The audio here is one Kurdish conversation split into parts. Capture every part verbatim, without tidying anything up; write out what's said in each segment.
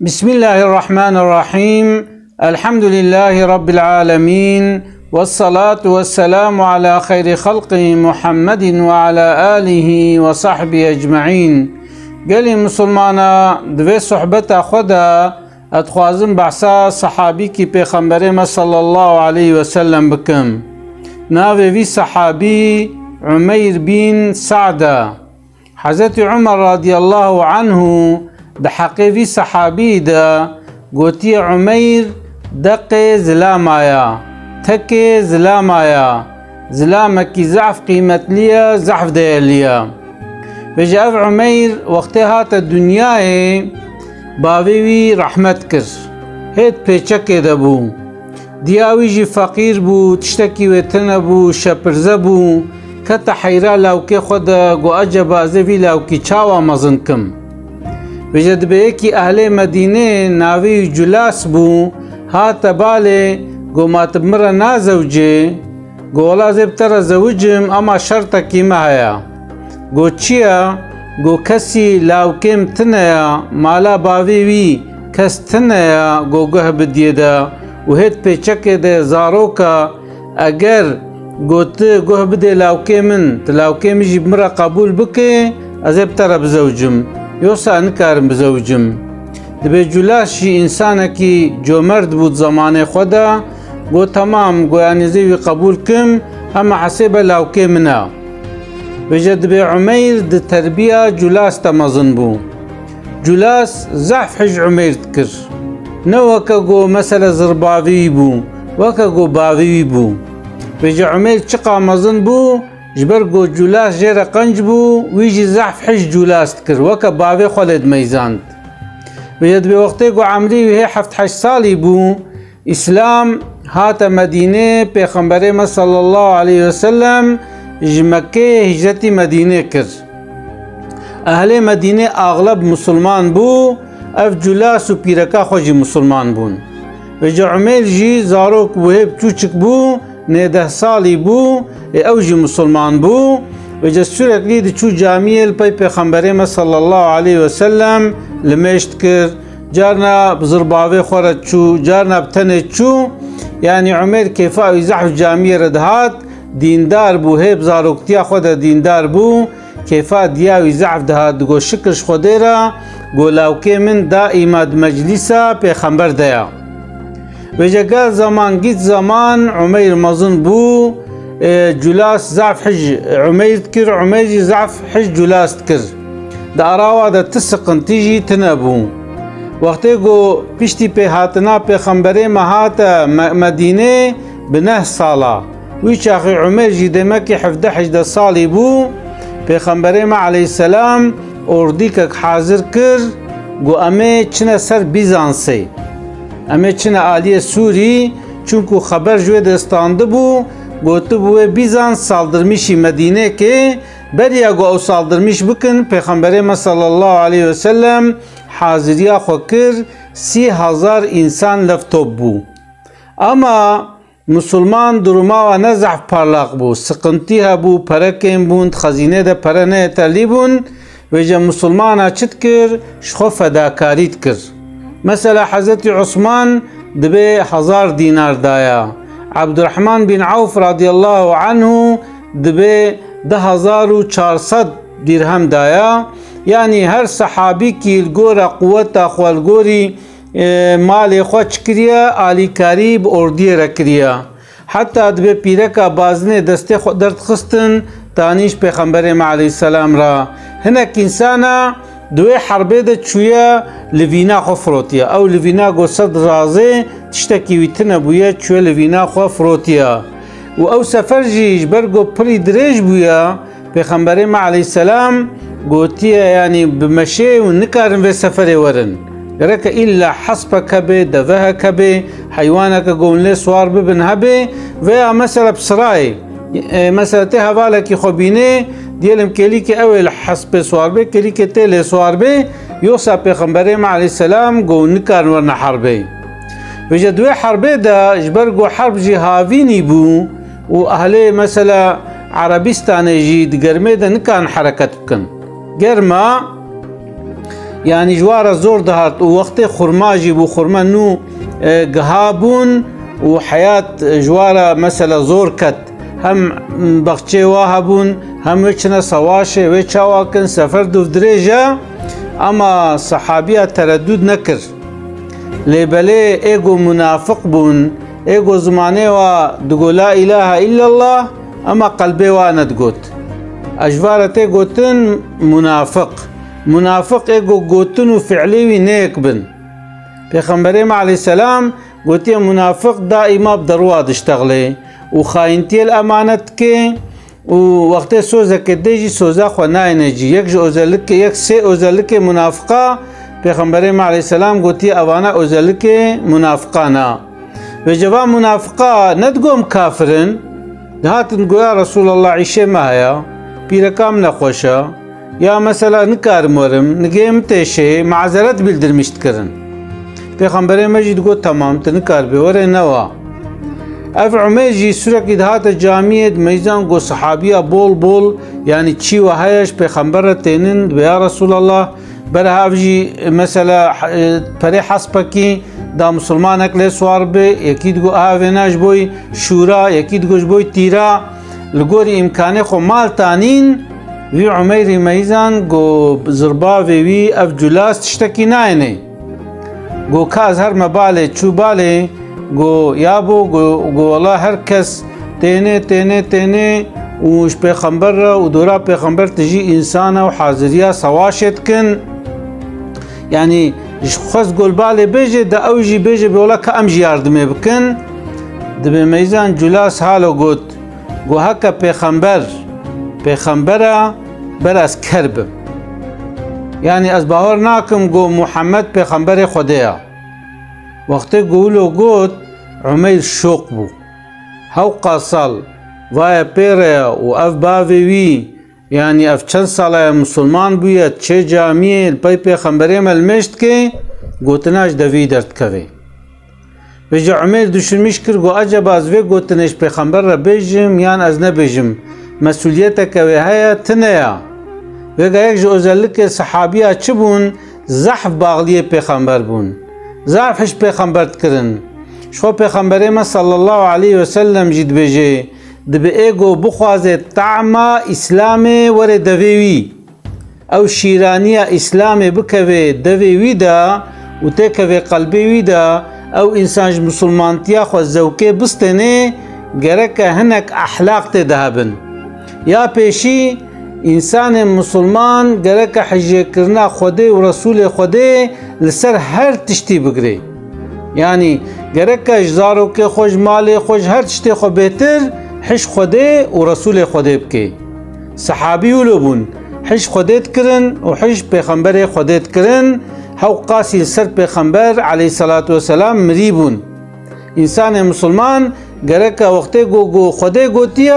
Bismillahirrahmanirrahim. Elhamdülillahi Rabbil alemin. Vessalatu vesselamu ala hayri halqi Muhammedin ve ala alihi ve sahbihi ecmaîn. Gelî Musulmana, di vê sohbeta xwe de ez dixwazim behsa sehabîkî Pêxemberê me sallallahu aleyhi ve sellem bikim. Navê vî sehabî Umeyr bin Sa'd e. Hezretî Umer radiyallahu anhu di heqê vî sehabî de gotiye, Umeyr deqê zilama ya, tekê zilama ya, zilamekî zehf qîmetlî ye, zehf değerlî ye. Vêje ev Umeyr wextê hate dinyayê, bavê wî rehmet kir. Hêt pêçekê de bû. Diya wî jî feqîr bû, tiştekî wê tune bû, şepirze bû. Kete heyra lawkê xwe de, got, eceba ez ê vî lawkî çawa mezin kim? Vêje dibê yekî ehlê Medînê, navê wî Culas bû, hate balê, got, ma tu bi min re nazewicê? Got, wela ez ê bi te re zewicim, ama şertekî me heye. Got, çi ye? Got, kesî lawkê min tune ye, mala bavê wî kes tune ye, got, guh bidiyê de û hêt pêçekê de zarok e, eger got, tu guh bidê lawkê min, tu lawkê min jî bi min re qebûl bikê, ez ê bi te re bizewicim. Yoksa nikarim bizewicim. Dibê Culas jî însanekî comerd bû di zemanê xwe de, got, temam, got, yanî ez ê wî qebûl kim, hema hesê be lawkê min e. Vêje dibê Umeyr di terbiya Culas de mezin bû. Culas zehf hij Umeyr dikir. Ne weke got mesele zirbavî wî bû, weke got bavê wî bû. Vêje Umeyr çiqa mezin bû, ji ber got Culas jê re qenc bû, wî jî zehf hij Culas dikir, weke bavê xwe lê dimeyzand. Vêje dibê wextê got emrî wî hê heft heşt salî bû, Îslam hate Medînê, Pêxemberê me sallallahu aleyhi ve sellem ji Mekkeyê hicretî Medînê kir. Ehlê Medînê axleb musulman bû, ev Culas û pîreka xwe jî musulman bûn. Vêce Umeyr jî zarok bû, hê biçûçik bû, nêdeh salî bû, ê ew jî musulman bû. Vêce süreklî diçû camiyê li pey Pêxemberê me sallallahu aleyhi ve sellem limêj dikir. Carna bi zirbavê xwe re çû, carna bi tenê çû. Yanî Umeyr kêfa wî zehf camiyê re dihat, dîndar bû, hê bi zaroktiya xwe de dîndar bû, kêfa diya wî zehf dihat, digot, şikir ji Xwedê re, got, lawkê min daîma di meclîsa Pêxember de ya. Vêce gel zaman gît zaman Umeyr mezin bû, e, Culas zaf hij Umeyr dikir, Umeyr jî zaf hij Culas dikir. Di arawa de ti siqintî jî tine bû. Wextê ku piştî pêhatina Pêxemberê me hate Me-, Medînê bi neh sala. Wî çaxî Umeyr jî demekî hevdeh hejdeh salî bû. Pêxemberê me aleyhisselam ordîkek hazir kir, got, em ê çine ser Bîzansê. Em ê çine aliyê Sûrî, çunku xeber ji wê de standibû, gotibû wê Bîzans saldırmîşî Medînê ke, beriya ku ew saldırmîş bikin, Pêxemberê me sallallahu aleyhi ve sellem haziriya xwe kir, sî hezar însan lev top bû. Ama Musulman duruma wan ne zehf parlaq bû, siqintî hebû, pere kêm bûn, di xezînê de pere ne yeterlî bûn, vêce musulmana çi dikir? Ji xwe fedakarî dikir. Mesela Hezretî Osman dibê hezar dînar daya. Abdurrahman bin Awf radiyallahu anhu dibê du hezar û çar sed dîrhem daya. Yanî her sehabîkî li gora quweta xwe, li gorî e, malê xwe çi kiriye, alîkarî bi ordiyê re kiriye. Heta dibê pîreka bazinê destê xwe derdixistin, tanî ji Pêxemberê me aleyhisselam re. Hinek însana di wê herbê de çûye livîna xwe firotiye. Ew livîna ku sed razê tiştekî wî tine bûye, çûye livîna xwe firotiye. Û ew sefer jî ji ber ku pirî dirêj bûye, Pêxemberê me aleyhisselam gotiye, yanî bi meşê hûn nikarin vê seferê werin. Gereke îlla hespek hebe, devehek hebe, heywaneke ku hûn lê siwar bibin hebe, veya mesela bi sirayê. E, mesela tê hevalekî xwe bînê, diyelim kêlîkê ew ê li hespê siwar bê, kêlîkê tê lê siwar bê, yoksa Pêxemberê me aleyhisselam got hûn nikarin werine herbê. Vêce di wê herbê de, ji ber ku herb jî havînî bû, û ehlê mesela Erebistanê jî di germê de nikarin hereket bikin. Germa, Yanî ji wa re zor dihat û wextê xurma jî bû, xurma nû, e, giha bûn û heyat ji wa re mesela zor ket. Hem bexçê wa hebûn, hem wê çine sewaşê, wê çawa kin, sefer dûv dirêj e, ama sehabiya teredûd nekir. Lê belê ê ku munafiq bûn, ê ku zimanê wa digo la ilahe illallah, ema qelbê wa nedigot. Ev ji va re tê gotin munafiq. Munafiq ê ku gotin û fiilê wî neyek bin. Pêxemberê me aleyhisselam gotiye, munafiq daîma bi derwa diştexlê û xayintiyê li emanet dike. Û wextê sozeke dê jî soza xwe nayêne cî. Yek ji özellikê, yek sê özellikê munafiqa, Pêxemberê me aleyhisselam gotiye, evana özellikê munafiqan a. Vêce va munafiqa nedigo em kafir in, dihatin go ya Resulallah, îşê me heye, pîreka min nexweş e, ya mesela nikarim werim, nigê min têşê, mazeret bildirmiş dikirin. Pêxemberê me jî digot, temam, tu nikaribê were, newa. Ev Umeyr jî surekî dihate camiyê, dimeyzan got sehabiya bol bol, yanî çî we heye ji pêxember re tênin, dibe ya Resulallah, bera ev jî mesela, e, perê hespekî da misilmanek lê swar bi, yekî digo, aha vêna ji boy şûra, yekî digo ji boy tîra, li gorî îmkanê xwe mal tanîn, vî Umeyrî meyzan got zirbavê wî ev culas tiştekî nayênê. Go ka ez herme balê, çû balê, go yabo, go, go wela her kes tênê, tênê, tênê û ji pêxember re û dora pêxember tijî însan e û haziriya sewaşê dikin. Yanî ji xwest gol balê bêje, de ew jî bêje, bi wela ka em jî yardimê bikin. Dibê meyzan culas halo got, Go heke pêxember, pêxember e, ber ez ker bim. Yanî ez bawer nakim go Muhammed pêxemberê Xwedê ye. Wextê go wilo got, Umeyr şok bû. Hewqa sal vaye pê re ye û ev bavê wî, yanî ev çend sala ye misilman bûye, diçê camiyê, li pey pêxemberê me limêj dike, gotina ji devî derdikeve. Vêce Umeyr düşünmîş kir, got, eceba ez vê gotinê ji pêxember re bêjim yan ez nebêjim? Mesuliyeteke wê heye, tune ya. Vêga yek ji özellikê sehabiya çi bûn? Zehf baxliyê pêxember bûn. Zehf hişk pêxember dikirin. Ji xwe pêxemberê me sallallahu aleyhi ve sellem jî dibêje, dibe ê go bixwaze tama Îslamê were devê wî. Ew şîraniya Îslamê bikeve devê wî de û têkeve qelbê wî de, ew însan ji misilmantiya xwe zewkê bistêne, gereke hinek ehlaq tê de hebin. Ya pêşî, însanê misilman gereke hijêkirina Xwedê û Resûlê Xwedê li ser her tiştî bigire. Yanî gereke ji zarokê xwe, ji malê xwe, ji her tiştê xwe bêtir hişk Xwedê û Resûlê Xwedê bike. Sehabî wilo bûn. Hişk Xwedê dikirin û hişk pêxemberê Xwedê dikirin. Hewqasî li ser pêxember aleyhisselatu vesselam mirî bûn. Însanê misilman gereke wextê go, go Xwedê gotiye,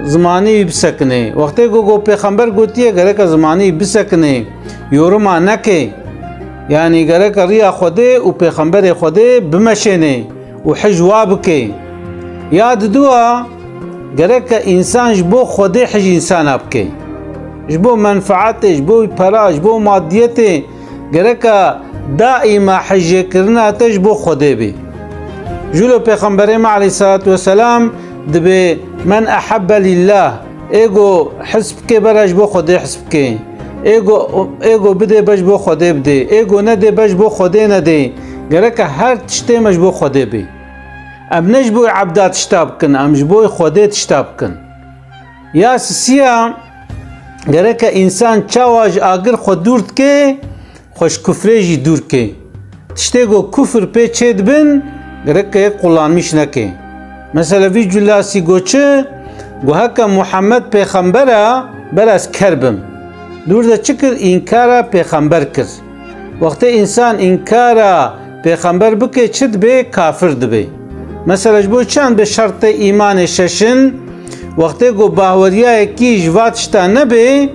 zimanî wî bisekine. Wextê go, go pêxember gotiye, gereke zimanî wî bisekine. Yorima neke. Yanî gereke riya Xwedê û pêxemberê Xwedê bimeşêne û hij wa bike. Ya diduwa, gereke însan ji bo Xwedê hij însana bike. Ji bo menfaetê, ji bo pera, ji bo madiyetê, gereke daîma hijêkirina te ji bo Xwedê be. Jûlo Pêxemberê me aleyhissalatu vesselam dibe, men ehebbe lillah, ê go his bike bera ji bo Xwedê his bike. Ê go, ê go bidê be ji bo Xwedê bidê. Ê go nedê be ji bo Xwedê nedê. Gereke her tiştê me ji bo Xwedê bê. Em ne ji bo ebda tişta bikin, em ji bo Xwedê tişta bikin. Ya sisiya, gereke însan çawa ji agir xwe dûr dike, xwe ji kufrê jî dûr ke. Tiştê ku kufr pê çê dibin, gereke yek qulanmîş neke. Mesela vî culasî got çi? Got heke Muhammed pêxember e, ber ez ker bim. Dûr de çi kir? Înkara pêxember kir. Wextê însan înkara pêxember bike, çi dibe? Kafir dibe. Mesela ji bo çend bi şertê îmanê şeşin, wextê ku baweriyayekî ji va tişta nebe,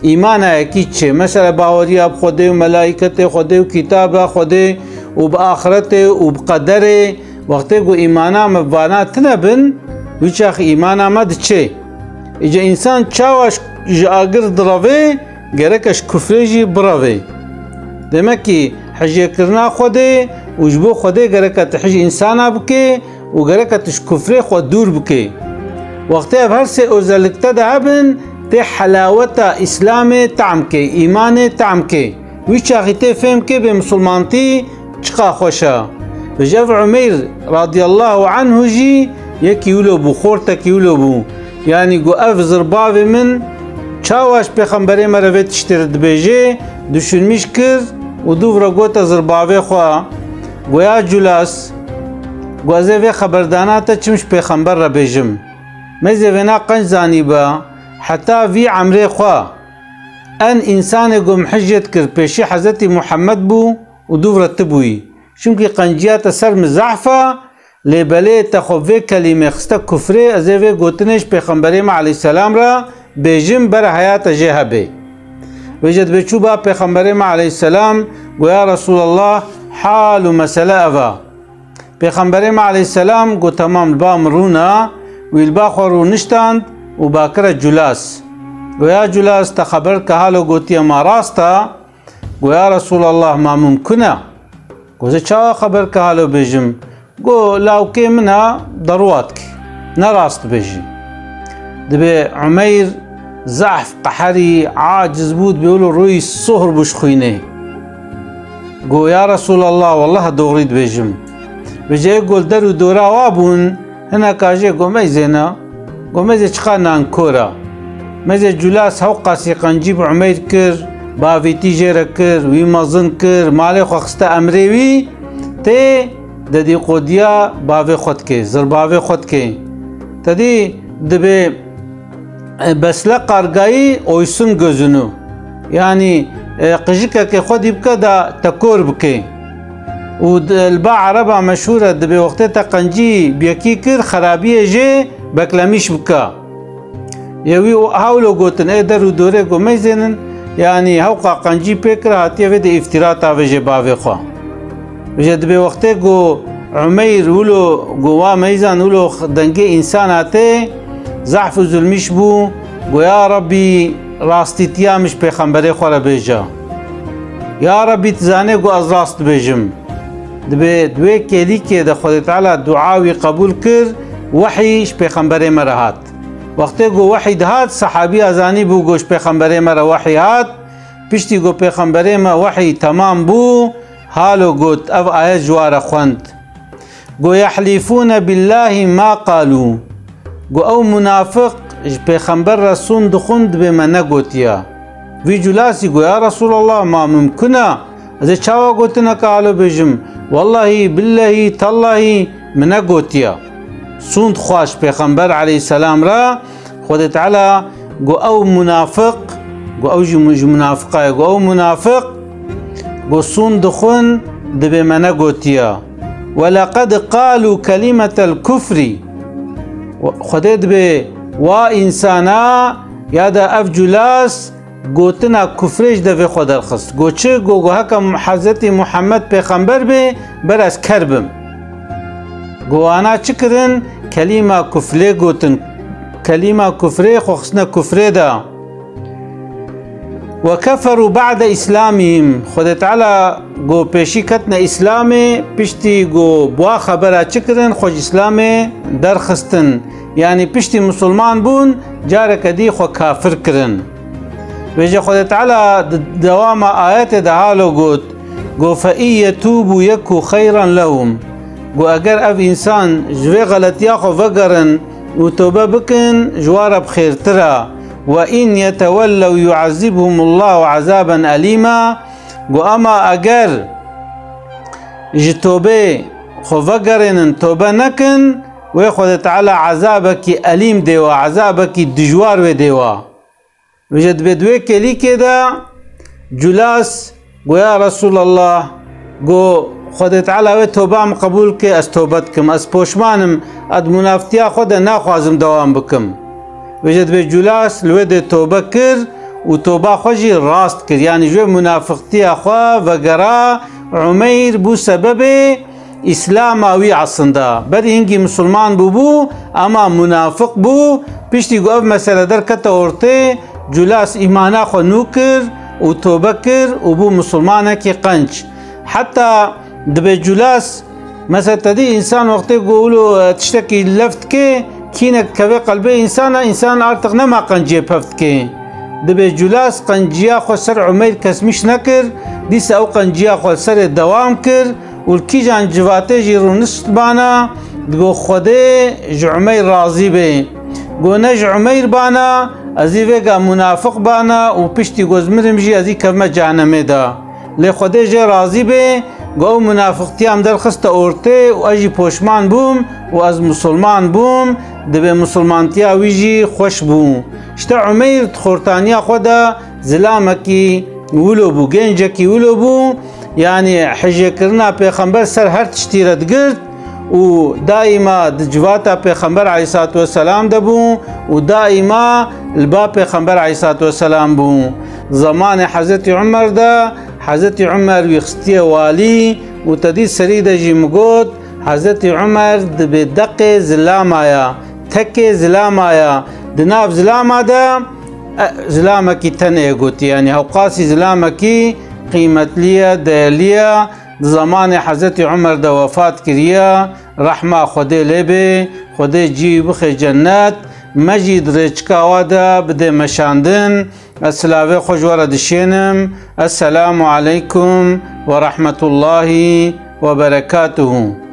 îmanayekî çê. Mesela baweriya bi Xwedê û melaîketê Xwedê û kitaba Xwedê û bi axretê û bi qederê, wextê ku îmana me bi vana tine bin, wî çax îmana me diçê. Îca însan çawa ji agir direve, gereke ji kufrê jî bireve. Demekî hijêkirina Xwedê û ji bo Xwedê gereke tu hij însana bikê û gereke tu ji kufrê xwe dûr bikê. Wextê ev her sê ozelikte de hebin, tê helaweta Îslamê tam kê, îmanê tam kê. Wî çaxî tê fêm kê bê misilmantî çiqa xweş e. Ji ev Umeyr radiyallahu anhu jî yekî wilo bû, xortekî wilo bû. Yanî got, ev zirbavê min çawa ji pêxemberê me re vê tiştê re dibêje, düşünmîş kir û dûv re gote zirbavê xwe, got, ya Culas, got, ez ê vê xeberdana te çim ji pêxember re bêjim. Mêzê vêna qenc zanîbe, heta vî emrê xwe en însanê ku min hicret kir pêşî Hezretî Muhammed bû û dûv re tu bûyî. Çimkî qenciya te ser min zehf e, lê belê te xwe vê kelîmê xiste kufrê, ez ê vê gotinê ji pêxemberê me aleyhisselam re bêjim, bere heya te jê hebe. Vêce dibê çû ba pêxemberê me aleyhisselam, got, ya Resulallah, hal û mesele ev e. Pêxemberê me aleyhisselam got, temam, li ba min rûne, wî li ba xwe rûniştand û ba kire Culas. Got, ya Culas, te xeber ke halo gotiye ma rast e? Got, ya Resulallah, ma mumkin e? Got, ez ê çawa xeber ke halo bêjim? Got, lawkê min e, derûwa dikî. Ne rast dibêjî. Dibê Umeyr zehf qeherî, aciz bû, dibê wilo rûyî sohr bû ji xwînê. Got, ya Resulallah, wallah doğrî dibêjim. Vêce ê ku li der û dora wa bûn, hineka jê got, meyzê ne, got, mêzê çiqa nankor e. Mêzê Culas hewqasî qencî bi Umeyr kir, bavîtî jê re kir, wî mezin kir, malê xwe xiste emrê wî, tê dedîqodiya bavê xwe dikê, zirbavê xwe dikê. Te dî dibê, e, besle qargayî oysun gözünü. Yanî, e, qijikekê xwe dî bike da te kor bike. Û di, li ba ereba meşhûr e, dibê wextê te qencî bi yekî kir, xerabiyê jê beklemîş bike. Yê wî û hewlo gotin, ê der û dorê ku meyzênin, yanî hewqa qencî pê kir, hatiye vê de îftira tavêjê bavê xwe. Vêce dibê wextê ku Umeyr wilo, ku wa meyzan wilo dengê însana tê, zehf û zulmîş bû, got, ya Rabbî, rastîtiya min ji pêxemberê xwe re bêje. Ya Rabbî, tu zanê ku ez rast dibêjim. Dibê di wê kêlîkê de Xwedê Teala dua wî qebûl kir, wehî ji pêxemberê me re hat. Wextê ku wehî dihat, sehabiya zanî bû ku ji pêxemberê me re wehî hat, piştî ku pêxemberê me wehî temam bû, halo got, ev ayet ji wa re xwend. Got, yehlîfûne billahî ma qalû. Got, ew munafiq ji pêxember re sûn dixwin, dibê me negotiye. Vî Culasî got, ya Resulallah, ma mumkin e? Ez ê çawa gotineke halo bêjim? Wellahî, billehî, tellahî, min negotiye. Sûnd xwe ji Pêxember aleyhisselam re, Xwedê Teala got, ew munafiq, got, ew jî mu-, ji munafiqa ye, got, ew munafiq, got, sûnd dixwin, dibê me negotiye. Weleqed qalû kelimetel kufrî. Xwedê dibê wa însana ya da ev Culas gotina kufrê ji devê xwe derxist. Got çi? Got, got heke Hezretî Muhammed pêxember bê, ber ez ker bim. Got wana çi kirin? Kelîma kufrê gotin. Kelîma kufrê xwe xistine kufrê de. Ve keferû ba'de îslamihim. Xwedê Teala got pêşî ketine Îslamê, piştî got bi wa xebera çi kirin? Xwe ji Îslamê derxistin. Yanî piştî misilman bûn, careke dî xwe kafir kirin. Vêce Xwedê Teala di dewama ayetê de halo got, got, "Fe in yetûbû yeku xeyran lehum." Got, eger ev însan ji vê xeletiya xwe vegerin û tobe bikin, ji wa re bi xêrtir e. "Ve in yetewellew yu'ezzibhumullahu azaben elîma." Got, ema eger ji tobê xwe vegerênin, tobe nekin, wê Xwedê Teala ezabekî elîm dê wa, ezabekî dijwar wê dê wa. Vêce dibê di wê kêlîkê de Culas got, ya Resulallah, got, Xwedê Teala wê toba min qebûl ke, ez tobe dikim, ez poşman im, ez di munaftiya xwe de naxwazim dewam bikim. Vêce dibê Culas li wê dê tobe kir û toba xwe jî rast kir. Yanî ji wê munafiqtiya xwe vegera, Umeyr bû sebebê Îslama wî aslında. Berî hingî misilman bûbû, ema munafiq bû. Piştî ku ev mesele derkete ortê, Culas îmana xwe nû kir, û tobe kir û bû misilmanekî qenc. Heta dibê culas, mesela te dî însan wextê ku wilo, e, tiştekî lef dike, kînek dikeve qelbê însana, însan artiq nema qenciyê pef dike. Dibê culas qenciya xwe ser Umeyr kesmîş nekir, dîsa ew qenciya xwe li serê dewam kir û li kîjan civatê jî rûnişt bana, digo Xwedê ji Umeyr razî be. Go ne ji Umeyr bana, ez ê vêga munafiq bana û piştî ku ez mirim jî ez ê kevime cehenemê de. Lê Xwedê jê razî be, go ew munafiqtiya min derxiste ortê û ez jî poşman bûm û ez musulman bûm, dibê musulmantiya wî jî xweş bû. Îşte Umeyr di xortaniya xwe de zilamekî wilo bû, gencekî wilo bû, yanî hijêkirina pêxember ser her tiştî re digirt û daîma di civata pêxember aleyhissalatu vesselam de bû û daîma li ba pêxember aleyhissalatu vesselam bû. Zamanê Hezretî Umer de, Hezretî Umer wî xistiye walî û te dî serî de jî min got, Hezretî Umer dibê deqê zilama ya, tekê zilama ya, di nav zilama de, e, zilamekî tenê gotiye, yanî hewqasî zilamekî qîmetlî ye, değerlî ye. Di zamanê Hezretî Umer de wefat kiriye, rehma Xwedê lê bê, Xwedê cî wî bixê cennet, me jî di rêçika wa de bidê meşandin. Ez silavê xwe ji we re dişênim. Esselamu aleykum ve rahmetullahi ve berekatuhu.